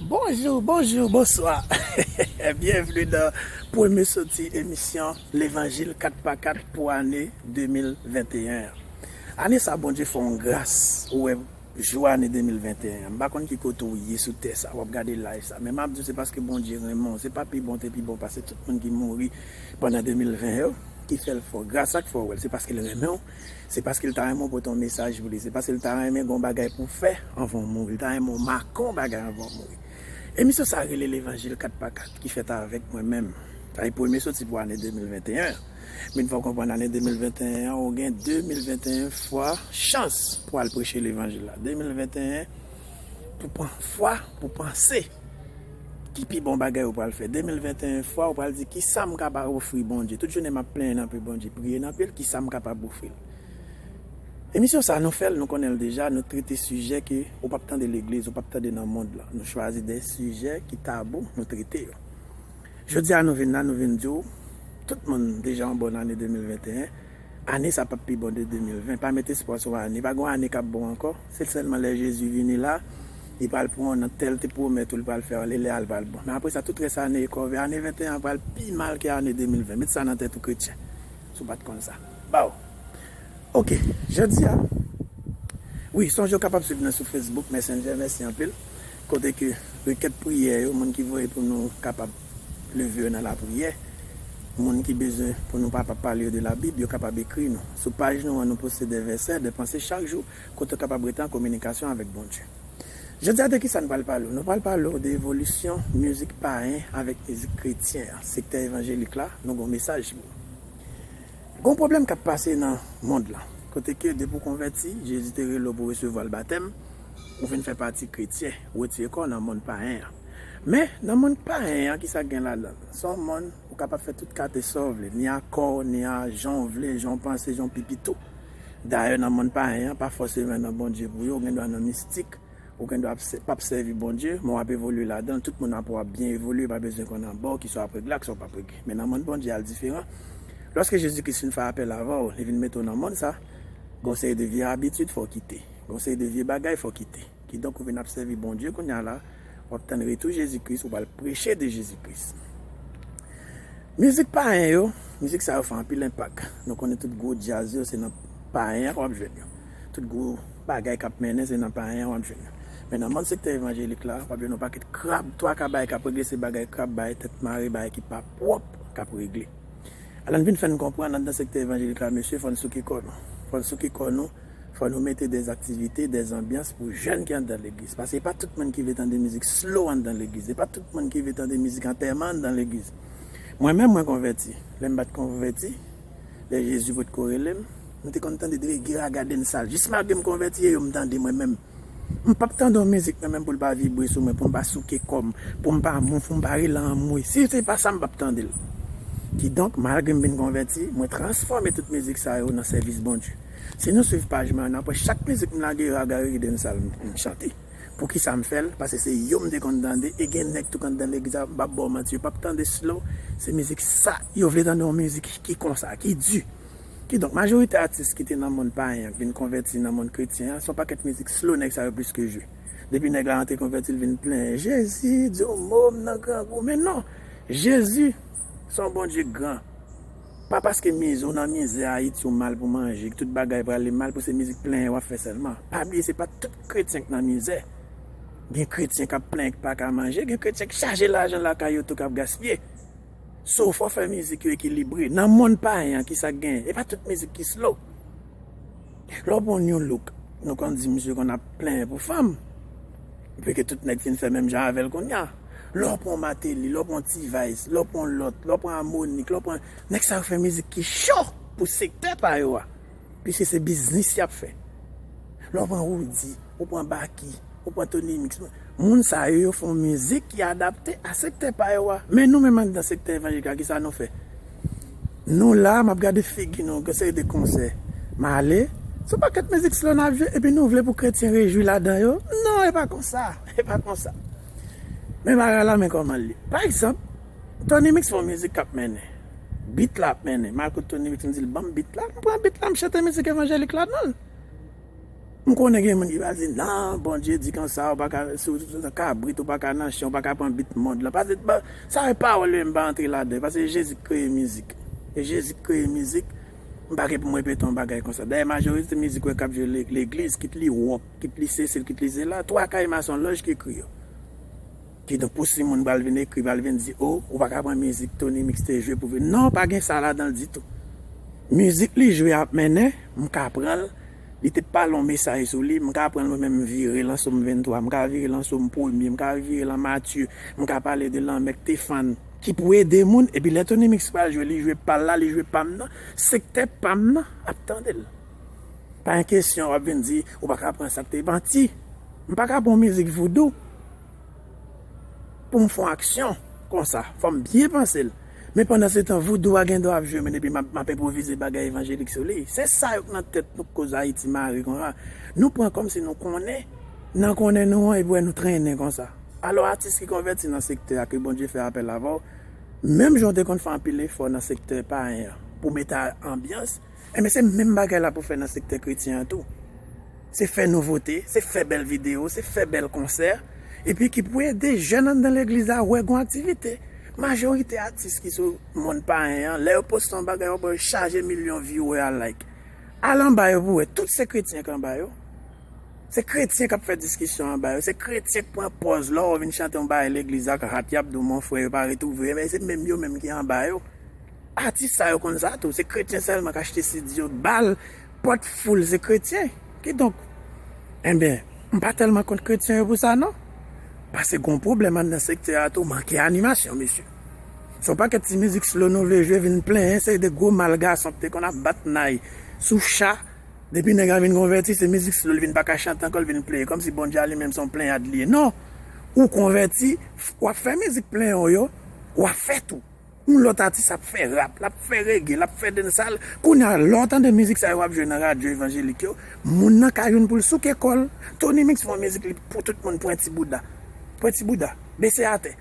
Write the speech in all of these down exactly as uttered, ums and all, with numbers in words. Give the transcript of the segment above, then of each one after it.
Bonjou, bonjou, bonswa. Byenvni nan premye soti emisyon Levanjil kat pa kat pou ane de mil venteyen an. Ane sa, Bondye fè yon gras, ou wè jou ane de mil venteyen an. M pa konn ki kote w ye sou tè sa, w ap gade live sa. Men m ap di w, se paske Bondye renmen w. Se pa pi bon te pi bon pase tout moun ki mouri pandan de mil ven yo, ki fè l fè w. Gras sa k fè w wè l, se paske l renmen w. Se paske l ta renmen w pote yon mesaj pou li. Se paske l ta renmen gen yon bagay pou w fè anvan w mouri. L ta renmen w make yon bagay anvan w mouri. Emisyon sa rele Levanjil kat pa kat, ki fèt avèk mwen menm. Sa e premye soti pou ane de mil venteyen an. Men fò w konprann, ane de mil venteyen an, ou gen de mil venteyen fwa chans pou al preche levanjil la. De mil venteyen pou pran fwa, pou panse ki pi bon bagay ou pral fè. De mil venteyen fwa ou pral di, "Ki sa m kapab ofri Bondye?" Tout jounen m ap plenyen nan pye Bondye, priye nan pye l, ki sa m kapab ofri l? Emisyon sa nou fè l, nou konnen l deja, nou trete sijè ke ou p ap tande legliz, ou p ap tande nan mond lan. Nou chwazi de sijè ki tabou, nou trete yo. Jodi a nou vin la, nou vin di w, tout moun, deja yon bòn ane de mil venteyen. Ane sa p ap pi bon de de mil ven. Pa met espwa sou ane. Pa gen ane k ap bon ankò. Se sèlman lè Jezi vini la, li pral pran w nan tèl te pwomèt ou, li pral fè w ale, lè a l pral bon. Men apre sa, tout rès ane e kòve. Ane venteyen an pral pi mal ke ane de mil ven. Met sa nan tèt ou, kretyen, si w pa t konn sa. Baw. Ok, jodi a, wi, sonje w kapab swiv mwen sou Facebook, Messenger, mèsi anpil. Kote ke rekèt priyè yo, moun ki voye pou nou kapab leve yo nan lapriyè, moun ki bezwen pou nou kapab pale yo de Labib, yo kapab ekri nou. Sou paj nou an, nou poste de vèsè, de panse chak jou, kote w kapab rete an kominikasyon avèk Bondye. Jodi a, de ki sa nou pral pale w? Nou pral pale w de evolisyon mizik payen avèk mizik kretyen an. Sektè evanjelik la, nou gen yon mesaj pou ou. Gon pwoblèm k ap pase nan mond lan. Kote ke depi w konvèti, Jezi te rele w pou w resevwa l batèm, ou vin fè pati kretyen, ou retire kò w nan mond payen an. Men, nan mond payen an, ki sa k gen ladan l? Se yon mond ou kapab fè tout kalite sa w vle, ni a kò w, ni a jan w vle, jan w panse, jan w pipi tou. Dayè, nan mond payen an, pa fòseman nan Bondye pou yo, ou gen dwa nan mistik, ou gen dwa p-, p ap sèvi Bondye, men w ap evolye ladan l, tout moun ap wè w ap byen evolye, pa bezwen konn anba w, kisa w ap regle ak sa w p ap regle. Men nan mond Bondye a l diferan. Lòske Jezi Kris fin fè apèl avè w, li vin mete w nan mond sa, gon seri de vye abitid fò w kite. Gon seri de vye bagay fò w kite. Kidonk, ou vin ap sèvi Bondye kounye a la, w ap tann retou Jezi Kris, ou pral preche de Jezi Kris. Mizik payen yo, mizik sa yo fè anpil enpak. Nou konnen tout gwo djaz yo, se nan payen an w ap jwenn yo. Tout gwo bagay k ap mennen, se nan payen an w ap jwenn yo. Men nan mond sektè evanjelik la, w ap jwenn yon pakèt krab, twa ka bagay k ap regle, se bagay krab, bagay tèt mare, bagay ki pa pwòp k ap regle. Alò, n vin fè n konprann anndan sektè evanjelik la, mesye, fò n souke kò nou. Fò n souke kò nou, fò nou mete de aktivite, de anbyans pou jèn ki anndan legliz. Paske e pa tout moun ki vle tande mizik slow anndan legliz. E pa tout moun ki vle tande mizik antèman anndan legliz. Mwen menm, mwen konvèti. Lè m pa t konvèti, lè Jezi potko rele m, m te konn tande de rege, raga, dancehall. Jis malgre m konvèti, e yo m tande mwen menm. M p ap tande yon mizik mwen menm pou l pa vibre sou mwen, pou m pa souke kò m, pou m pa move, pou m pa rele anmwe. Si se pa sa, m p ap tande l. Kidonk, malgre m vin konvèti, mwen transfòme tout mizik sa yo nan sèvis Bondye. Si nou swiv paj mwen an, n ap wè chak mizik m lage yo, raga, rege, dancehall, m, m chante. Poukisa m fè l? Paske se yo m te konn tande, e gen nèg tou k anndan legliz la, m p ap ba w manti, yo p ap tande slow. Se mizik sa, yo vle tande yon mizik ki konsa, ki di. Kidonk, majorite atis ki te nan mond payen an, ki vin konvèti nan mond kretyen an, se yon pakèt mizik slow nèg sa yo plis ke jwe. Depi nèg la rantre konvèti, l vin plenyen, "Jezi, di yon mo, m nan grangou." Men non, Jezi se yon Bondye gran. Pa paske mizè, ou nan mizè Ayiti, ou mal pou manje, tout bagay prale mal, pou se mizik plenyen w ap fè sèlman. Pa bliye, se pa tout kretyen k nan mizè. Gen kretyen k ap plenyen, k pa ka manje, gen kretyen k chaje lajan lakay yo tou, k ap gaspiye. So, fò fè mizik yo ekilibre. Nan mond payen an, kisa k genyen? E pa tout mizik ki slow. Lè w pran yon New Look, nou konn di misye konn ap plenyen pou fanm. Epi ke tout nèg fin fè menm jan avè l kounye a. Lè w pran Martelly, lè w pran T-Vice, lè w pran lòt, lè w pran Harmonik, lè w pran, nèg sa yo fè mizik ki cho pou sektè pa yo a. Piske se biznis y ap fè. Lè w pran Roody, ou pran Baky, ou pran Tony Mix. Moun sa yo, yo fè yon mizik ki adapte a sektè pa yo a. Men nou menm anndan sektè evanjelik la, kisa nou fè? Nou la, m ap gade figi nou, gen seri de konsè. M ale, se yon pakèt mizik slow n ap jwe, epi nou vle pou kretyen rejwi ladan yo? Non, e pa konsa, e pa konsa. Men bagay la, men kòman l ye. Pa egzanp, Tony Mix fè yon mizik k ap mennen. Beat la ap mennen. M al kot Tony Mix, m di l, "Ban m beat la." M pran beat la, m chante mizik evanjelik ladan l. M konnen gen moun ki va di, "Non, Bondye di konsa, ou pa ka, si w se kabrit, ou pa ka nan chen, ou pa ka pran bit mond lan." Paske, ba, sa e pawòl yo, m pa antre ladan, paske Jezi k kreye mizik. E Jezi k kreye mizik, m pa gen pou m repete yon bagay konsa. Dayè, majorite mizik w wè k ap jwe le-, legliz, kit li wòk, kit li sesi, kit li sela, twa kay mason lòj ki ekri yo. Kidonk, pou si moun pral vin ekri, pral vin di, "O, ou pa ka pran mizik Tony Mix te jwe pou vin." Non, pa gen sa ladan l ditou. Mizik li jwe ap mennen, m ka pran l, li te pale yon mesaj sou li, m ka pran l mwen menm, m vire l an Sòm venntwa, m ka vire l an Sòm premye, m ka vire l an Matye, m ka pale de lanmè k te fann, ki pou ede moun, epi lè Tony Mix pral jwe, li jwe pa l la, li jwe pa m nan, sektè pa m nan ap tande l. Pa gen kesyon w ap vin di, "Ou pa ka pran sa k te manti." M pa ka pran mizik voudou pou m fè yon aksyon konsa. Fò m byen panse l. Men pandan se tan, voudou a gen dwa ap jwe, men epi m ap, m ap enpwovize bagay evanjelik sou li. Se sa yo k nan tèt nou k koz Ayiti mare konsa. Nou pran kòmsi nou konnen, nan konnen nou an, epi wè nou trennen konsa. Alò, atis ki konvèti nan sektè a, ke Bondye fè apèl avè w, menm jan w te konn fè anpil efò nan sektè payen an, pou mete anbyans, enben, se menm bagay la pou fè nan sektè kretyen an tou. Se fè nouvote, se fè bèl videyo, se fè bèl konsè, epi ki pou ede jèn anndan legliz la wè gon aktivite. Majorite atis ki sou mond payen an, lè yo poste yon bagay, yo ba yo chaje milyon viewer a like. Al anba yo pou wè, tout se kretyen k anba yo. Se kretyen k ap fè diskisyon anba yo. Se kretyen k pran pòz lè w vin chante yon bagay legliz ak hat, y ap di w, "Mon frè, yo pa retwouve yo," men se menm yo menm ki anba yo. Atis sa yo konn sa tou. Se kretyen sèlman k achte C D yo, bal, pòt foul, se kretyen. Kidonk, enben, m pa tèlman kont kretyen yo pou sa, non. Paske gon pwoblèm anndan sektè a tou, manke animasyon, mesye. Se yon pakèt ti mizik slow nou vle jwe, vin plenyen, se de gwo mal gason ki te konn ap bat nay sou cha. Depi nèg la vin konvèti, se mizik slow, li vin pa ka chante ankò, li vin plenyen. Kòmsi Bondye a li menm se yon pleyad li ye. Non! Ou konvèti, w ap fè mizik plenyen w yo, w ap fè tou. Yon lòt atis ap fè rap, l ap fè reggae, l ap fè dancehall. Kounye a, lè w tande mizik sa yo ap jwe nan radyo evanjelik yo, moun nan ka jwenn pou l souke kò l. Tony Mix fè yon mizik li pou tout moun, pwenti bouda. Pwenti bouda. Bese atè.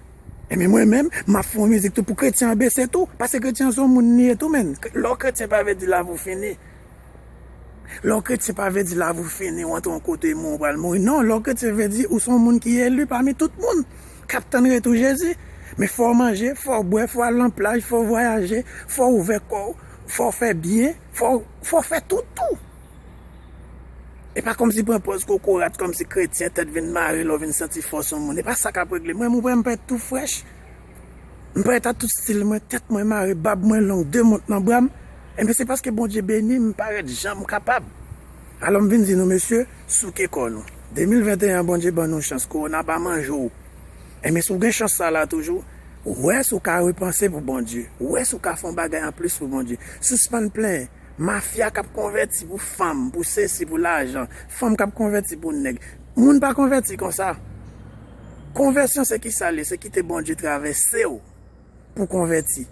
Enben mwen menm, m ap fè yon mizik tou pou kretyen an bese tou. Paske kretyen an se yon moun li ye tou, menn. Lè w kretyen pa vle di lavi w fini. Lè w kretyen pa vle di lavi w fini, w antre yon kote, mò w pral mouri. Non, lè w kretyen vle di ou se yon moun ki eli pami tout moun, k ap tann retou Jezi. Men fò w manje, fò w bwè, fò w al nan plaj, fò w vwayaje, fò w ouvè kò w, fò w fè byen, fò w, fò w fè tout tou. E pa kòmsi pran pòz kokorat, kòmsi kretyen, tèt vin mare lè w vin santi fòs yon moun. E pa sa k ap regle. Mwen, mwen, mwen, m parèt tou frèch. M parèt ak tout stil mwen, tèt mwen mare, bab mwen long, de mont nan bra m. Enben, se paske Bondye beni m, m parèt jan m kapab. Alò, m vin di nou, mesye, souke kò nou. De mil venteyen an, Bondye ban nou chans, kowona pa manje w. Enben, si w gen chans sa la toujou, wè si w ka repanse pou Bondye. Wè si w ka fè yon bagay anplis pou Bondye. Sispann plenyen. Mafya k ap konvèti pou fanm, pou sesi, pou lajan. Fanm k ap konvèti pou nèg. Moun pa konvèti konsa. Konvèsyon se kisa l ye? Se kite Bondye travèse w pou konvèti.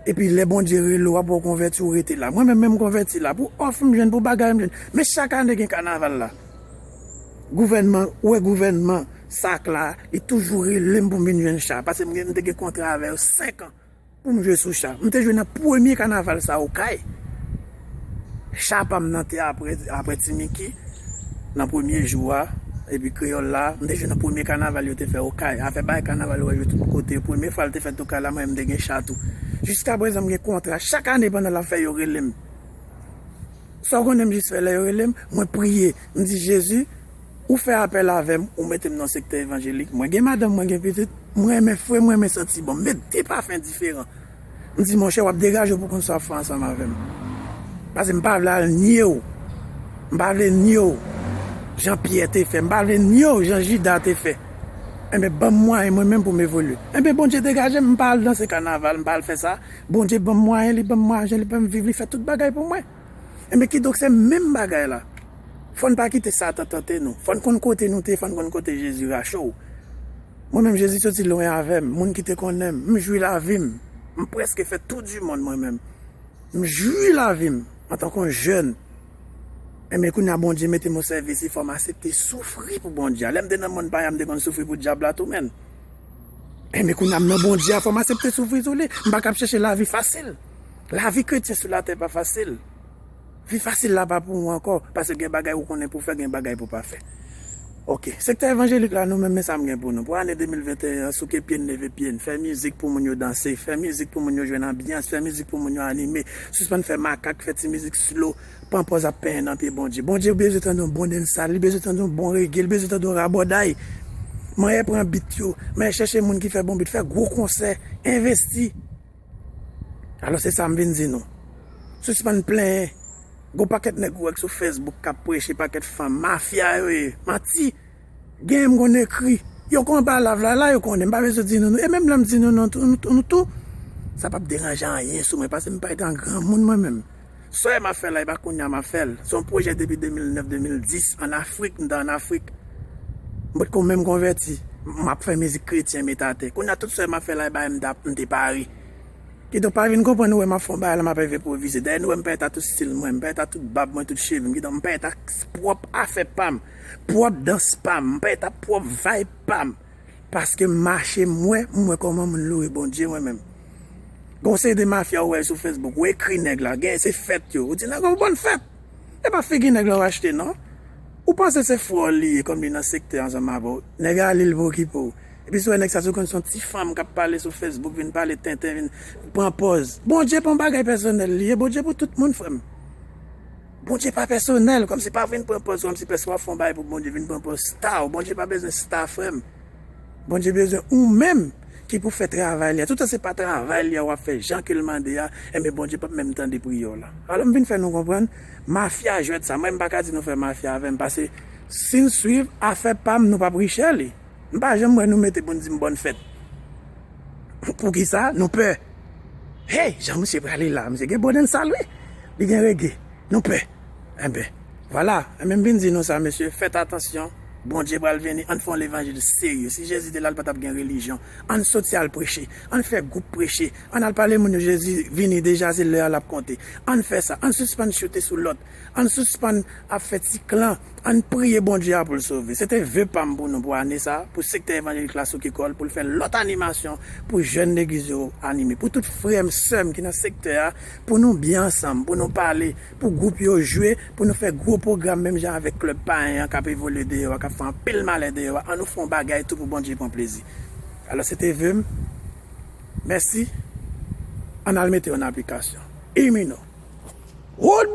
Epi lè Bondye rele w, apre w konvèti, w rete la. Mwen menm, menm konvèti la. Pou òf m jwenn, pou bagay m jwenn. Men chak ane gen kanaval la. Gouvènman, ou wè gouvènman sa k la, li toujou rele m pou m vin jwenn cha. Paske m gen, m te gen kontra avè yo senk an. Pou m jwe sou cha. M te jwe nan premye kanaval sa Okay. Cha pa m nan te apre, apre Ti Miki, nan premye jou a, epi Kreyòl la, m te jwe nan premye kanaval yo te fè Okay. Afè bagay kanaval yo jwe tout kote. Premye fwa l te fèt Okay la, mwen m te gen cha tou. Jiskaprezan m gen kontra. Chak ane pandan l ap fè yo rele m. Sa w konnen m jis fè lè yo rele m, mwen priye. M di, "Jezi, ou fè apèl avè m, ou mete m nan sektè evanjelik. Mwen gen madanm, mwen gen pitit, mwen renmen fre, mwen renmen santi bon. M mete pafen diferan." M di, "Monchè, w ap degaje w pou konn sa w ap fè ansanm avè m. Paske m pa vle al nye w. M pa vle nye w jan Pyè te fè. M pa vle nye w jan Jida te fè. Enben, ban m mwayen mwen menm pou m evolye." Enben, Bondye degaje m, m pa al danse kanaval, m pa al fè sa. Bondye ban m mwayen, li ban m mwayen, li ban m viv, li fè tout bagay pou mwen. Enben, kidonk, se menm bagay la. Fò n pa kite Satan tante nou. Fò n konn kote nou te ye, fò n konn kote Jezi rache w. Mwen menm, Jezi soti lwen avè m. Moun ki te konnen m, m jwi lavi m. M prèske fè tour du monde mwen menm. M jwi lavi m antanke yon jèn. Enben, kounye a, Bondye mete m o sèvis li, fò m aksepte soufri pou Bondye. Lè m te nan mond payen an, m te konn soufri pou dyab la tou, menn. Enben, kounye a, m nan Bondye a, fò m aksepte soufri sou li. M pa ka ap chèche lavi fasil. Lavi kretyen sou latè pa fasil. Vi fasil la pa pou ou ankò, paske gen bagay ou konnen pou fè, gen bagay pou pa fè. Ok, sektè evanjelik la, nou menm, men sa m gen pou nou. Pou ane de mil venteyen an, souke pye n, leve pye n, fè mizik pou moun yo danse, fè mizik pou moun yo jwenn anbyans, fè mizik pou moun yo anime, sispann fè makak, fè ti mizik slow, pran pòz ap penyen nan pye Bondye. Bondye bezwen tande yon bon dancehall, li bezwen tande yon bon reggae, li bezwen tande yon rabòday. Manyen pran beat yo, manyen chèche moun ki fè bon beat, fè gwo konsè, envesti. Alò se sa m vin di nou. Sispann plenyen. Gon pakèt nèg ou wè k sou Facebook k ap preche, pakèt fanm, mafya yo ye. Manti. Genyen m konn ekri. Yo konn pa lav la, la yo konnen. M pa bezwen di nou, nou. E menm lè m di nou, nou, nou, nou tou, sa p ap deranje anyen sou mwen, paske m pa t an granmoun mwen menm. Sa m ap fè la, e pa kounye a m ap fè l. Se yon pwojè depi de mil nèf, de mil dis, ann Afrik, m te ann Afrik. M potko menm konvèti. M ap fè mizik kretyen, met atè. Kounye a, tout sa m ap fè la, e bagay m t ap, m te pare. Kidonk, pa vin konprann, ou wè m ap fè yon bagay la, m ap enpwovize. Dayè, nou wè m pa t ap tout stil mwen, m pa t ap tout bab mwen, tout cheve m. Kidonk, m pa t ap pwòp afè pa m, pwòp dans pa m, m pa t ap pwòp vibe pa m. Paske m mache, m wè, m wè kòman moun loure Bondye, mwen menm. Gon seri de mafya ou wè sou Facebook, ou ekri nèg la, gen se fèt yo. Ou di nèg la, bòn fèt. E pa figi nèg la w achte, non. Ou panse se frè w li ye, kòm li nan sektè ansanm avè w. Nèg a li l pou okipe w. Epi si w wè nèg sa, si w konn se yon ti fanm k ap pale sou Facebook, vin pale tenten, vin pran pòz. Bondye pa yon bagay pèsonèl li ye, Bondye pou tout moun, frè m. Bondye pa pèsonèl, kòmsi pa vin pran pòz, kòmsi pèsonn w ap fè yon bagay pou Bondye, vin pran pòz star. Bondye pa bezwen star, frè m. Bondye bezwen ou menm ki pou fè travay li a. Toutan se pa travay li a w ap fè jan ke l mande a, enben Bondye p ap menm tande priyè w la. Alò m vin fè nou konprann, mafya jwèt sa, mwen m pa ka di nou fè mafya avè m, paske si n swiv afè pa m, nou p ap riche li. M pa janm wè nou mete pou n di m bòn fèt. Poukisa? Nou pè. Hey, jan misye prale la, misye gen bon dancehall wi. Li gen reggae. Nou pè. Enben, vwala. Enben, m vin di nou sa, mesye, fèt atansyon. Bondye pral vini, ann fè yon levanjil serye. Si Jezi te la, l pa t ap gen relijyon. Ann soti al preche. Ann fè gwoup preche. Ann al pale moun yo Jezi vini deja, se lè a l ap konte. Ann fè sa. Ann sispann choute sou lòt. Ann sispann ap fè ti klan. Ann priye Bondye a pou l sove. Se te ve pa m pou nou pou ane sa, pou sektè evanjelik la souke kò l, pou l fè lòt animasyon, pou jèn legliz yo anime. Pou tout frè m, sè m ki nan sektè a, pou nou byen ansanm, pou nou pale, pou gwoup yo jwe, pou nou fè gwo pwogram menm jan avèk klèb payen an k ap evolye deyò a, k ap fè anpil malè deyò a. Ann nou fè yon bagay tou pou Bondye pran plezi. Alò, se te ve m. Mèsi. Ann al mete yo nan aplikasyon. Imino. Wood